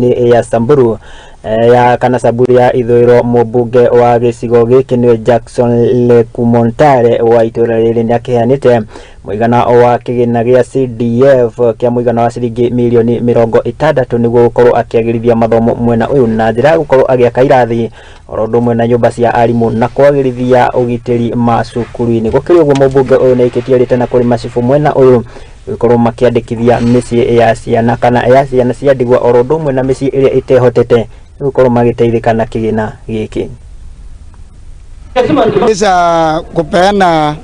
Ya Samburu ya kana Samburu ya ithũĩro, mũmbunge wa gĩcigo gĩkĩ nĩwe Jackson Lekumontare wa itũra rĩrĩ nĩ akĩheanĩte mũigana wa kĩgĩna gĩa CDF kĩa mũigana wa ciringi mirioni 60 nĩguo gũkorwo akĩagĩrithia mathomo mwena ũyũ na njĩra ya gũkorwo agĩaka irathi oro ũndũ ũmwe na nyũmba cia arimũ na kwagĩrithia ũgitĩri macukuru-inĩ. Gũkĩrĩ ũguo, mũmbunge ũyũ nĩ aikĩtie rĩtana kũrĩ macibũ mwena ũyũ gũkorwo makĩandĩkithia mĩciĩ ya ciana kana ya ciana cia ndigwa oro ũndũ ũmwe na mĩciĩ ĩrĩa ĩtehotete gũkorwo magĩteithĩka na kĩgĩna gĩkĩ. Weza kupeana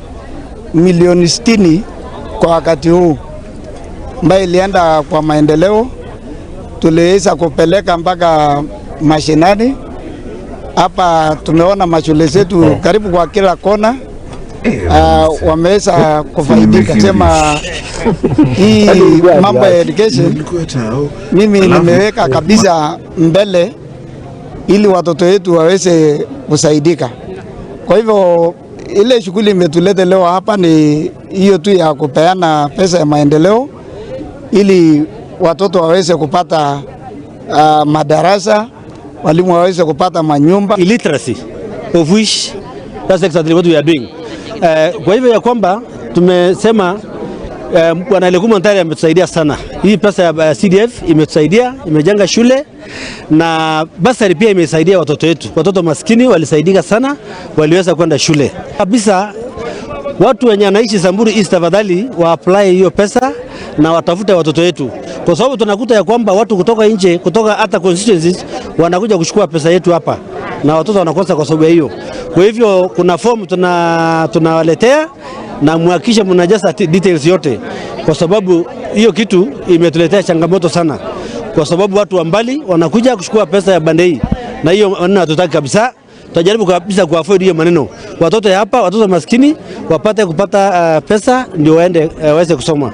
milioni 60 kwa wakati huu ambayo ilienda kwa maendeleo, tuliweza kupeleka mpaka mashinani. Hapa tumeona mashule zetu karibu kwa kila kona wameweza kufaidika. Sema hii mambo ya education mimi nimeweka kabisa mbele ili watoto wetu waweze kusaidika. Kwa hivyo ile shughuli imetuleta leo hapa ni hiyo tu ya kupeana pesa ya maendeleo ili watoto waweze kupata madarasa, walimu waweze kupata manyumba. Illiteracy, of which that's exactly what we are doing. Kwa hivyo ya kwamba tumesema Bwana Lekumontare ametusaidia sana. Hii pesa ya CDF imetusaidia, imejenga shule na bursary pia imesaidia watoto wetu. Watoto maskini walisaidika sana, waliweza kwenda shule kabisa. Watu wenye anaishi Samburu East, tafadhali wa apply hiyo pesa na watafute watoto wetu, kwa sababu tunakuta ya kwamba watu kutoka nje, kutoka hata constituencies wanakuja kuchukua pesa yetu hapa na watoto wanakosa kwa sababu ya hiyo. Kwa hivyo kuna form tunawaletea na muhakikishe mnajaza details yote, kwa sababu hiyo kitu imetuletea changamoto sana, kwa sababu watu wa mbali wanakuja kuchukua pesa ya bandei, na hiyo maneno hatutaki kabisa. Tutajaribu kabisa ku avoid hiyo maneno. Watoto ya hapa, watoto maskini wapate kupata pesa ndio waende waweze kusoma.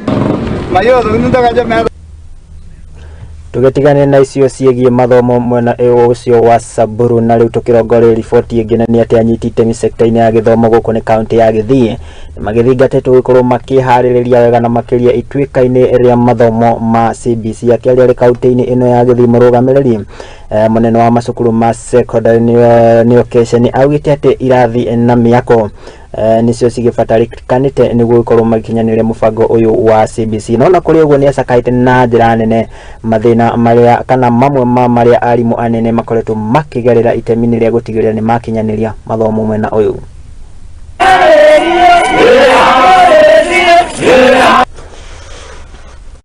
Tũgĩtigane na icio ciĩgiĩ mathomo mwena ũcio wa Samburu, na rĩu tũkĩrongoreria riboti ĩngĩ, na nĩ atĩ anyiti itemi sekta-inĩ ya gĩthomo gũkũ nĩ kaunti ya Gĩthii nĩ magĩthingatĩtwo gũkorwo makĩharĩrĩria wega na makĩria ituĩka-inĩ rĩa mathomo ma CBC. Akĩaria arĩ kaunti-inĩ ĩno ya Gĩthii, mũrũgamĩrĩri mũnene wa macukuru ma secondary nĩo Keshe augĩte atĩ irathi na mĩako nĩcio cigĩbatarĩkanĩte nĩguo gũkorwo magĩkinyanĩria mũbango ũyũ wa CBC. No na kũrĩ ũguo, nĩ acakaĩte na njĩra nene mathĩna marĩa kana mamwe ma marĩa arimũ anene makoretwo makĩgerera itemi-inĩ rĩa gũtigĩrĩra nĩ makinyanĩria mathomo mwena ũyũ.